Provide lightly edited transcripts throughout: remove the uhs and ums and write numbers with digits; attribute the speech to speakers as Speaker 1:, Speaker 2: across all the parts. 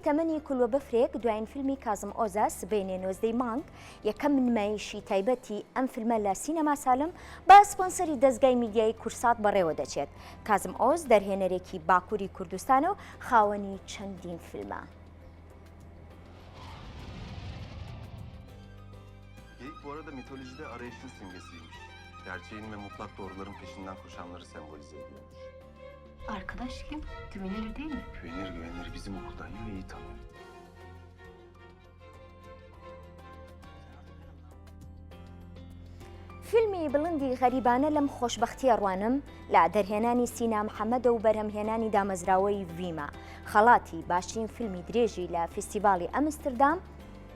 Speaker 1: فیلمی تەمەنی کولوەبەفرێک دوایین فیلمی کازم ئۆزە سبەینێ نۆزدەی مانگ یەکەم نمایشی تایبەتی ئەم فیلمە لە سینەما سالم بە سپۆنسەری دەزگای میدیایی کورسات بەڕێوە دەچێت. کازم ئۆز دەرهێنەرێکی باکووری کوردستانە و خاوەنی چەندین فیلمە.
Speaker 2: Geyik bu arada mitolojide arayışın simgesiymiş. Gerçeğin ve mutlak doğruların peşinden koşanları sembolize ediyormuş.
Speaker 3: Arkadaş kim? Güvenilir değil mi?
Speaker 2: Güvenir güvenir bizim okuldan ya iyi tanıyor.
Speaker 1: فیلمی بڵندی غەریبانە لەم خۆشبەختیە ڕوانم لە دەرهێنانی سینا محەممەدە و بەرهەمهێنانی دامەزراوەی ڤیما خەڵاتی باشترین فیلمی درێژی لە فیستیڤاڵی ئەمستردام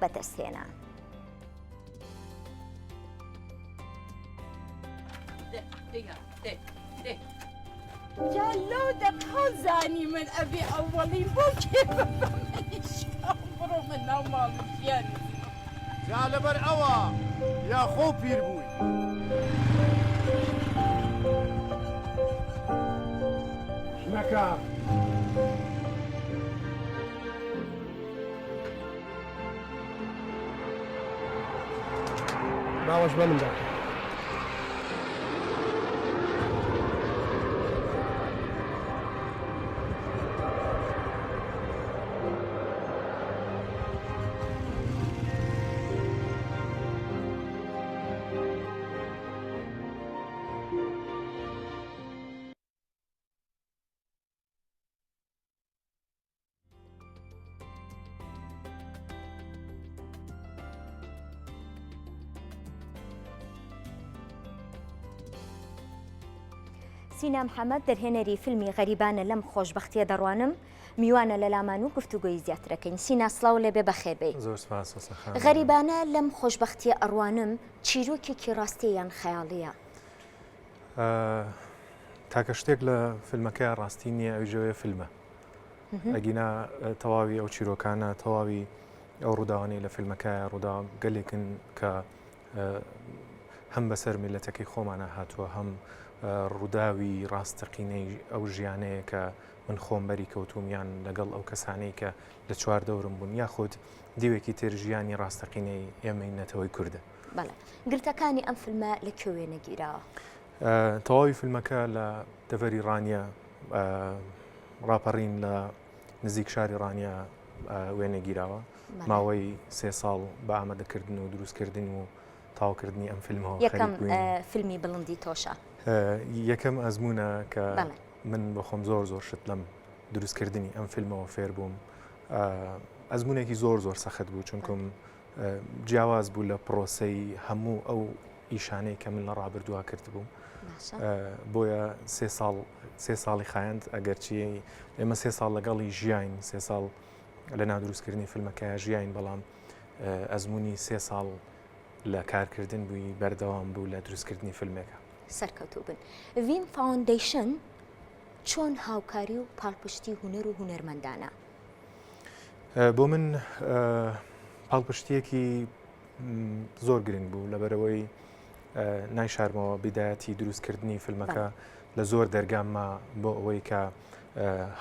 Speaker 1: بەدەستهێنا.
Speaker 4: جا لەو دەقەو زانی من ئەبێ ئەوەڵین بۆ کێ ببەم بڕۆمە ناو ماڵ و ژیانی.
Speaker 5: جا لەبەر ئەوە یا خۆو پیر بووی. ژنەکە. باوەش بە مندا بکە.
Speaker 1: سینا محەمەد دەرهێنەری فیلمی غەریبانە لەم خۆشبەختیە دەڕوانم میوانە لە لامان و گفتوگۆی زیاترەکەین سینا سڵاو لێبێ بەخێر بێی
Speaker 6: زۆر سپاس وەسە خان.
Speaker 1: غەریبانە لەم خۆشبەختیە ئەڕوانم چیرۆکێکی ڕاستیە یان خەیاڵیە؟
Speaker 6: تاکە شتێک لە فیلمەکەیا ڕاستی نییە ئەویش ئەوەیە فیلمە ئەگینا تەواوی ئەو چیرۆکانە تەواوی ئەو ڕووداوانەی لە فیلمەکە ڕوودا گەلێکن کە هەم بەسەر میلەتەکەی خۆمانە هاتووە هەم ڕووداوی ڕاستەقینەی ئەو ژیانەیە کە من خۆم بەری کەوتوم یان لەگەڵ ئەو کەسانەی کە لە چوار دەورم بوون یاخود دیوێکی تر ژیانی ڕاستەقینەی ئێمەی نەتەوەی کوردە.
Speaker 1: بەڵێ گرتەکانی ئەم فیلمە لە کوێ وێنە گیراوە؟
Speaker 6: تەواوی فیلمەکە لە دەڤەری ڕانیە ڕاپەڕین لە نزیک شاری ڕانیە وێنە گیراوە ماوەی سێ ساڵ بە ئامادەکردن و دروستکردن و تاوکردنی ئەم فیلمەوە
Speaker 1: یەکەم فیلمی بڵندی تۆشە
Speaker 6: یەکەم ئەزمونە کە من بەخۆم زۆر زۆر شت لەم دروستکردنی ئەم فیلمەوە فێر بووم ئەزمونێکی زۆر زۆر سەخت بوو چونکم جیاواز بوو لە پرۆسەی هەموو ئەو ئیشانەی کە من لە ڕابردووە کردبووم بۆیە سێ ساڵ سێ ساڵی خایەند ئەگەرچی ئێمە سێ ساڵ لەگەڵی ژیاین سێ ساڵ لە نادروستکردنی فیلمەکە ژیاین بەڵام ئەزمموی سێ ساڵ لە کارکردن بووی بەردەوام بوو لە دروستکردنی فیلمێکە.
Speaker 1: سەرکەوتوو بن. ڤیم فاوندەیشن چۆن هاوکاری و پاڵپشتی هونەر و هونەرمەندانە؟
Speaker 6: بۆ من پاڵپشتیەکی زۆر گرنگ بوو لەبەرەوەی نایشارمەوە بیدایەتی دروستکردنی فیلمەکە لە زۆر دەرگامما بۆ ئەوەی کە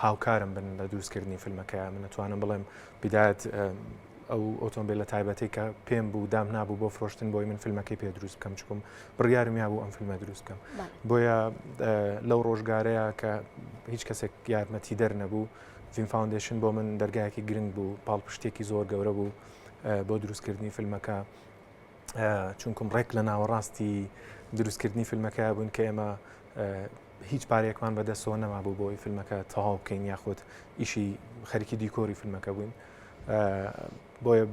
Speaker 6: هاوکارم بن لە دروستکردنی فیلمەکە من نتوانم بڵێم بیدایەت ئەو ئۆتۆمبیلە تایبەتی کە پێم بوو دام نابوو بۆ فرۆشتن بۆی من فیلمەکەی پێ دروست بکەم چکم بڕیارم یابوو ئەم فیلمە دروست بکەم بۆیە لەو ڕۆژگارەیە کە هیچ کەسێک یارمەتی دەر نەبوو ڤیم فاوندیشن بۆ من دەرگایەکی گرنگ بوو پاڵپشتێکی زۆر گەورە بوو بۆ دروستکردنی فیلمەکە چونکم ڕێک لە ناوەڕاستی دروستکردنی فیلمەکە بوون کە ئێمە هیچ پارەیەکمان بەدەستەوە نەمابوو بۆی فیلمەکە تەواو بکەین یاخود ئیشی خەریکی دیکۆری فیلمەکە بووین بۆیە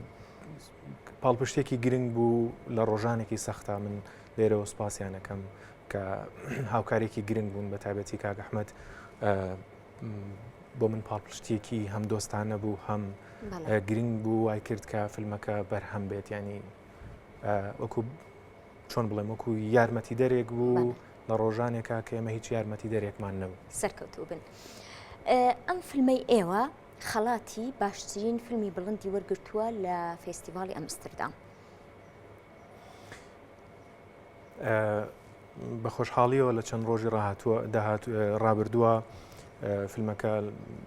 Speaker 6: پاڵپشتێکی گرنگ بوو لە ڕۆژانێکی سەختا من لێرەوە سوپاسیانەکەم کە هاوکارێکی گرنگ بوون بە تایبەتی کاک ئەحمد بۆ من پاڵپشتیەکی هەم دۆستانە بوو هەم گرنگ بوو وای کرد کە فیلمەکە بەرهەم بێت ینی وەکو چۆن بڵێم وەکو یارمەتی دەرێک بوو لە ڕۆژانێکا کە ئێمە هیچ یارمەتی دەرێکمان نەبوو.
Speaker 1: سەرکەوتوو بن. ئەم فیلمەی ئێوە خەڵاتی باشترین فیلمی بڵندی وەرگرتووە لە فێستیڤاڵی ئەمستردام.
Speaker 6: بە خۆشحاڵیەوە لە چەند ڕۆژی ڕاهاتووە داهات ڕابردووە. فیلمەکە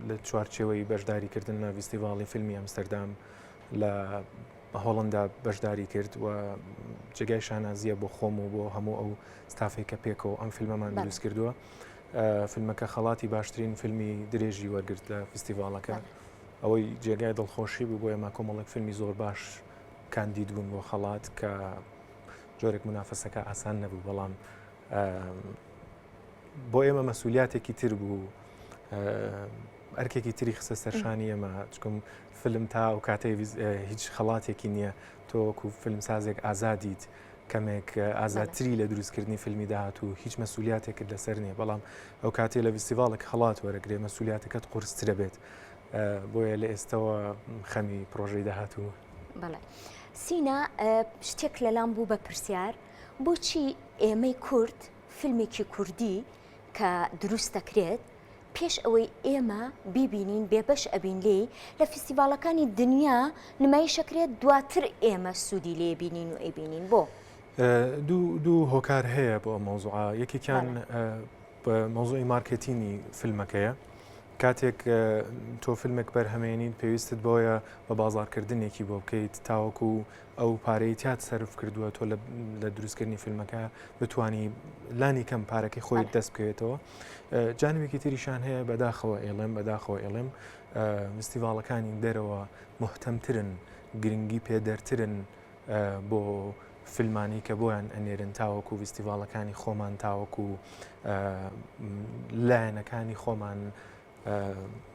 Speaker 6: لە چوارچێوەی بەشداریکردن لە ڤیستیڤاڵی فیلمی ئەمستەردام لە هۆڵندا بەشداری کرد و جێگای شانازیە بۆ خۆم و بۆ هەموو ئەو ستافێک کە پێکەوە ئەم فیلمەمان دروست کردووە. فیلمەکە خەڵاتی باشترین فیلمی درێژی وەرگرت لە فستیڤاڵەکە. ئەوەی جێگای دڵخۆشی بوو بۆ ئێمە کۆمەڵێک فیلمی زۆر باش کاندید بوون بۆ خەڵات کە جۆرێک منافەسەکە ئاسان نەبوو بەڵام بۆ ئێمە مەسولیاتێکی تر بوو ئەرکێکی تری خستە سەرشانی ئێمە چکم فیلم تا ئەو کاتەی هیچ خەڵاتێکی نییە تۆ وەکو فیلمسازێک ئازادیت کەمێک ئازادتری لە دروستکردنی فیلمی داهاتوو هیچ مەسولیاتێکت لەسەر نییە بەڵام ئەو کاتێ لە فیستیڤاڵێک خەڵات وەرەگرێ مەسولیاتەکەت قورسترە بێت بۆیە لە ئێستەوە خەمی پرۆژەی داهاتوو.
Speaker 1: بەڵێ سینا شتێک لەلام بوو بە پرسیار بۆچی ئێمەی کورد فیلمێکی کوردی کە دروست دەکرێت پێش ئەوەی ئێمە بیبینین بێبەش ئەبین لێی لە فیستیڤاڵەکانی دنیا نمایشەکرێت دواتر ئێمە سوودی لێ بینین و ئەیبینین بۆ؟
Speaker 6: دوو هۆکار هەیە بۆ ئەم مەوزوعە یەکێکیان مەوزوعی مارکێتینی فیلمەکەیە کاتێک تۆ فیلمێک بەرهەمێنیت پێویستت بۆیە بە بازارکردنێکی بۆ بکەیت تاوەکو ئەو پارەی تیات سەرف کردووە تۆ لە دروستکردنی فیلمەکە بتانی لانی کەم پارەکەی خۆی دەست بکەوێتەوە جانبێکی تریشان هەیە بەداخەوە ئێڵێم بەداخەوە ئێڵێم فستیڤاڵەکانی دەرەوە مهتەمترن گرنگی پێدەرترن بۆ فیلمانی کە بۆیان ئەنێرن تاوەکو فستیڤاڵەکانی خۆمان تاوەکو لایەنەکانی خۆمان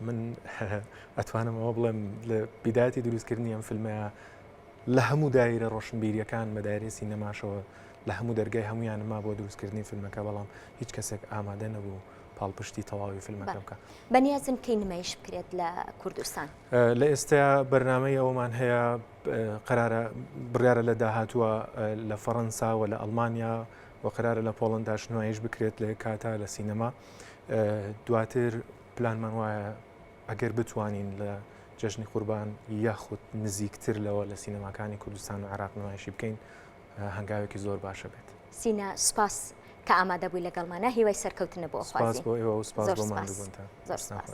Speaker 6: من ئەتوانم ئەوە بڵێم لە بیدایەتی دروستکردنی ئەم فیلمەیە لە هەموو دایرە ڕۆشنبیریەکان بە دایرەی سینەماشەوە لە هەموو دەرگای هەمویان ما بۆ دروستکردنی فیلمەکە بەڵام هیچ کەسێک ئامادە نەبوو پاڵپشتی تەواوی فیلمەکە بکە.
Speaker 1: بەنیازن کەی نمایش بکرێت لە کوردستان؟
Speaker 6: لە ئێستا بەرنامەی ئەومان هەیە قرارە بڕیارە لە داهاتووە لە فەڕەنسا و لە ئەڵمانیا و قرارە لە پۆڵنداش نمایش بکرێت لە کاتا لە سینەما دواتر پلانمان وایە ئەگەر بتوانین لە جەژنی قوربان یاخود نزیکتر لەوە لە سینەماکانی کوردستان و عێراق نمایشی بکەین هەنگاوێکی زۆر باشە بێت.
Speaker 1: سینا سوپاس کە ئامادە بووی لەگەڵمانا هیوای سەرکەوتنە بۆ
Speaker 6: سوپاس بۆ ئێوە و سوپاس بۆ ماندووبوونتان.
Speaker 1: زۆر سوپاس.